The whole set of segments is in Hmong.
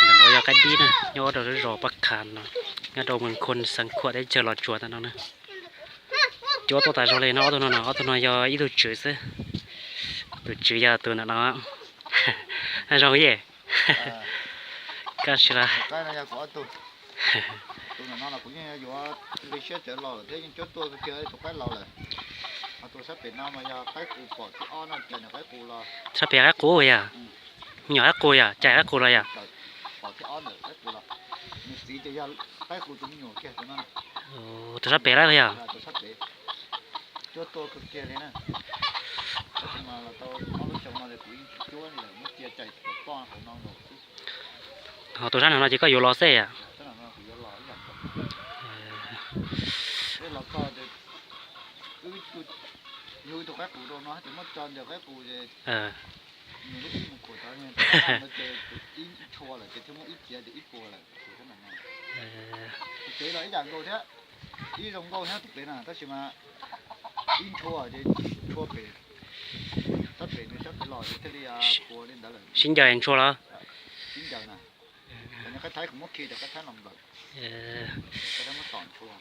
Ntawm no yog qaib dib na, nyob rau zos Paj Qha no, nyob rau Moos Khoo Xeev Khuam teb chaws Los Tsuas ntawm no na. Cuab tuaj tas zog li no, ob tug no no, ob tug no yog ib tug tswv xwb. Tus tswv yog tus ntawm no. Zoo yej. Kaj si la. Tus ntawm no los kuv yeej yuav nqi siab tawv los lawm thiab, yeej cuab tuaj kiag tus qaib laus lawm. Ho tus sab pem no mas yog qaib qus pom thib ob no, cais nyuam qaib qus los. Sab pem qaib qus yog? Me nyuam qaib qus yog, cais qaib qus los yog? Pom thib ob ntawm qaib qus los. Nws txiv ces yog qaib qus tus me nyuam kiag tus no. Tus sab pem lawm yog? Tus sab pem. Cuab tuaj kawg kiag li na. Tab sis mas los tau ob lub xyoo no ces kuv yeej tsis cuab li lawm, muab cia cais poj hauv no lawm xwb. Ho tus sab no no ces koj yuav los xwb yom? Los koj ces wb yug ib tug qaib qus rau no ces muab tso ntawm qaib qus ces nws lub ib mus khuam tod, ces ib ntshua lawm ces thiaj muab ib cia ces ib puas lawm. Tus pem los ib yam nkaus thiab, ib zoo nkauj thiab tus pem na, tab sis mas ib ntshua ces ntshua pem, sab pem nws sab pem los ces thiaj li puas li ntawd lawm. Sib ncaws ntshua los? Sib ncaws na. Cov qaib Thaib kuv muab khi cov qaib Thaib los nplawm. Qaib Thaib muab tom ntshua.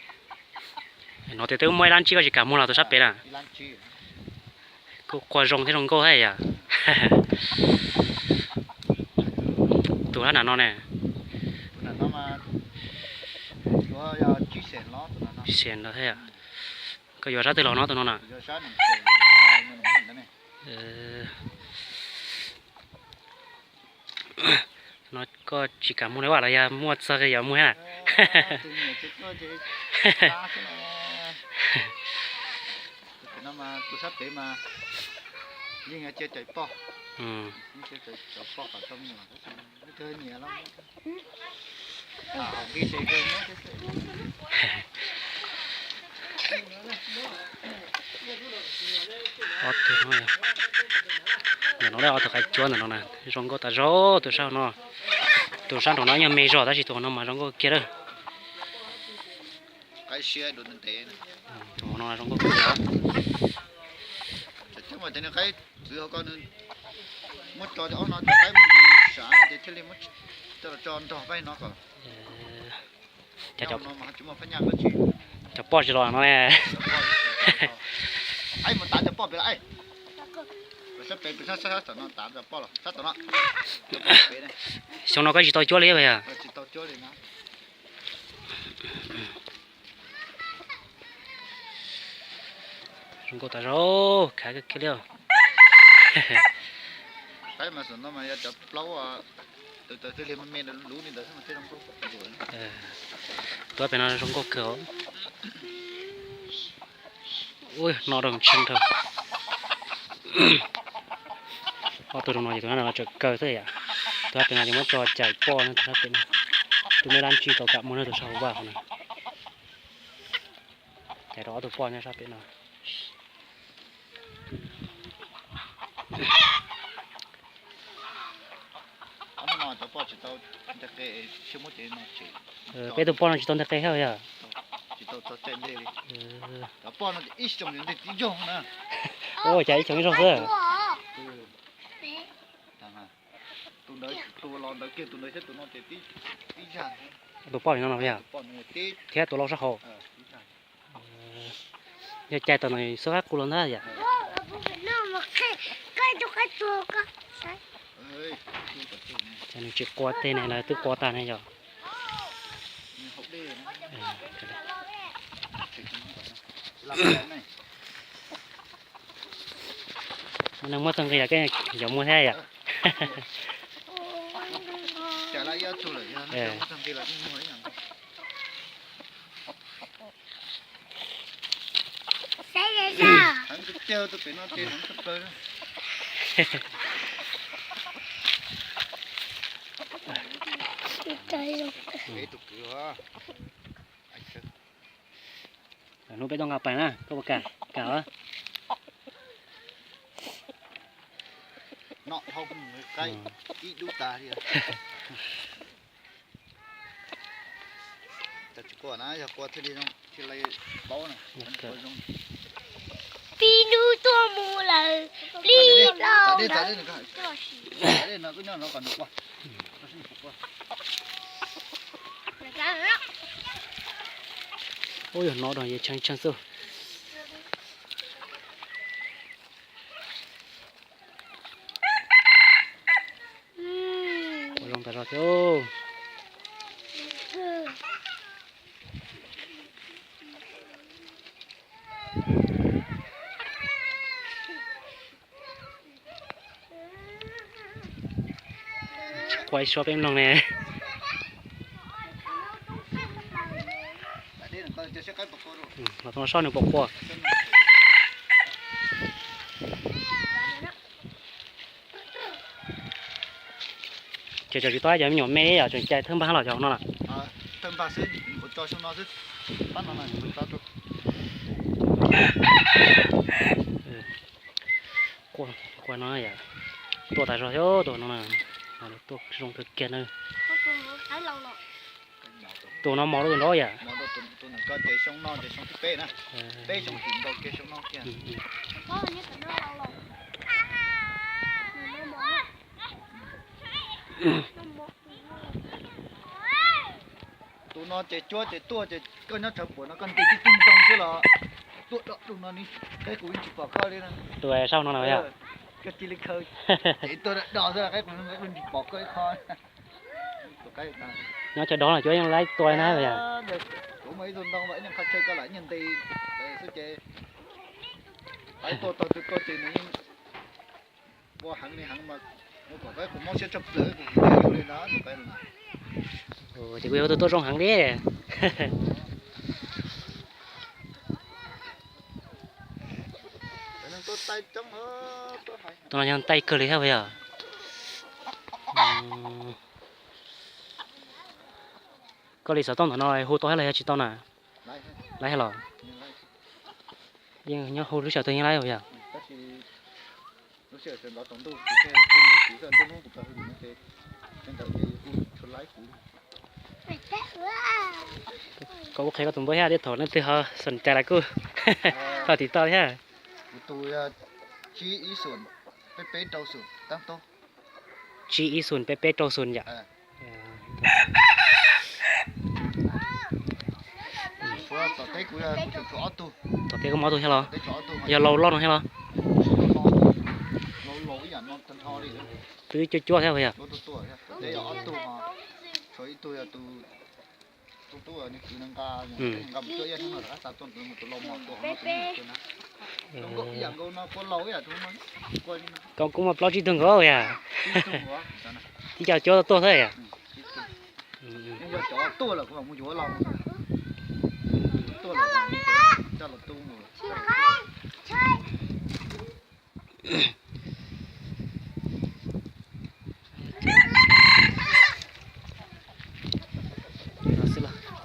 No tias twb muaj ib lab ntsib koj tsis kam muag los tus sab pem na. Kuj qua zoo thiab zoo nkauj thiab yom. Tus sab nram no ne? Tsib xees los thiab yom. Koj yuav sab twg los no tus no na? No koj tsis kam muag li vas los yog muaj txog yuav muag thiab na? Tus sab pem mas yeej cia cais poj. Ob tug no, ntawm no ob tug qaib cuab ntawm no na, zoo nkauj tas zog tus sab no. Tus sab nraum no yog me zog tab sis tus no mas zoo nkauj kiag lawm. Qaib siab dua ntev. Tus no zoo nkauj kawg. Cov coob mas cov niag qaib txwv hauv ko nws muab tso cov ob no cov qaib mus sav ces thiaj li muab coj los tso nrog pab no kom. Cov no mas tsis muaj phab nyaj dab tsi. Cov poj tsis los no ne. Mus tav cov poj pem los. Sab pem pem sab sab tom no tav cov poj los sab tom no. Xyoo no koj tsis tau cuab li yog? Tsis tau cuab li no. Zoo nkauj tas zog, khav kawg kiag li. Qaib mas xom no mas yog cov plaub, tus twg li me me lub li ntawd xwb mas thiaj zoo nkauj. Tus pem no zoo nkauj kawg. Ui, no rau tshee dhau. Ob tug rau no ces tus no no tsawm kaw xwb yom. Tus sab pem no ces muab tso cais poj no, tus sab pem no. Tus me lab ntsig tau kam muag no tus sab hauv vaj no. Cais rau ob tug poj nyob sab pem no. Peb tug poj no tsis tau nteg qe thiab yog? Tsis tau txog caij nteg li. Cov poj no ces ib xyoos nteg tib yog na. Ua cas ib xyoos ib zaug xwb. Tus ntawd, tus los ntawd kiag tus ntawd thiab tus no ces tib yam. Tus poj no no yog? Thiab tus lau sab hauv. Yog cais tau no xub qab qus los ntag yom. Ces nws tsis qua teg ne los twb qua tag ne yom. Neeg muaj txoj nqi los koj yuav muag thiab yom. Hnub peb tuaj nqa pais na, koj puas kam? Kam. Noj dhau mus qaib ib dub tas li. Cov tsis qua na, yog qua thiaj li zoo, thiaj li paub na. Pib Dub tuaj mus lawm, plig los. Ub, yog no rau yeej tshee tshee xwb. Ua zoo tas zog thiab. Tsis qua ib suab peb mloog ne. Los tau soj nws pom qua. Ces tseem tsis tau cov me nyuam me yom, tseem cai thawj npag los cov no lawm. Qua no yom, tuaj tas zog thiab tus no, tuaj zoo kawg kiag na. Tus no mos rau tus nraud yom. Tus no ces cuab ces tuaj ces koj nyob tshav puam no koj nti tib tug ntoo xwb los tuaj dom tus no ni, qeb kuv yeej tsis pom koj li na. Tus sau no na yom. Koj cia li khaws ces tuaj dom xwb los qeb kuv yeej tsis pom koj ib qho. Nyob chaw dob no cuab yeej laib tua na yom. Kuv muaj ib tug ntoo mas ib nyuag qhov chaw koj lam ib nyuag nti xwb ces qeb tuaj tau tus tuaj ces nws yeej ua heev li heev mas, ua kom qeb kuv mob siab tshaj plaws kuv tias li na tus qeb no. Ces kuj yog tus tuaj zoo heev li. Tus no yog ntais kawg li thiab puas yog? Koj li xov tooj ntawm no hu tau thiab los yog tsis tau na? Laib thiab los? Yeej nyob hu lub sij hawm twg yeej laib puas yog? Koj kuj qhia koj tus npawb thiab, tej thaum leej twg ho xoom cai lawm kuj ho tiv toj thiab. Kuv tus yog tsib ib xoom peb peb rau xoom tab tub. Tsib ib xoom peb peb rau xoom yom. Tom teb kuv muaj ob tug thiab los? Yog laus loj no thiab los? Twb cuab cuab thiab puas yog? Koj kuj muaj plaub tsib tug nkaus yom? Tib co cuab tuaj xwb yom?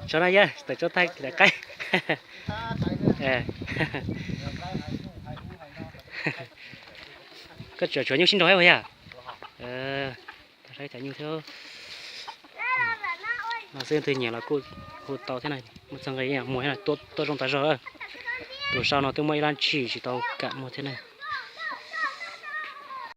Tso na yawg, tawm tso thaij daim qaib. Koj tseem tshuav nyuj sib nraus thiab puas yog? Saib cas nyuj thiab. No xwb, leej twg nyiam los kuj hu tau thiab na. Muaj txog nqi muag thiab na, tuaj zoo tas zog. Tus sau no twb muaj ib lab tsib tsis tau kam muag thiab na.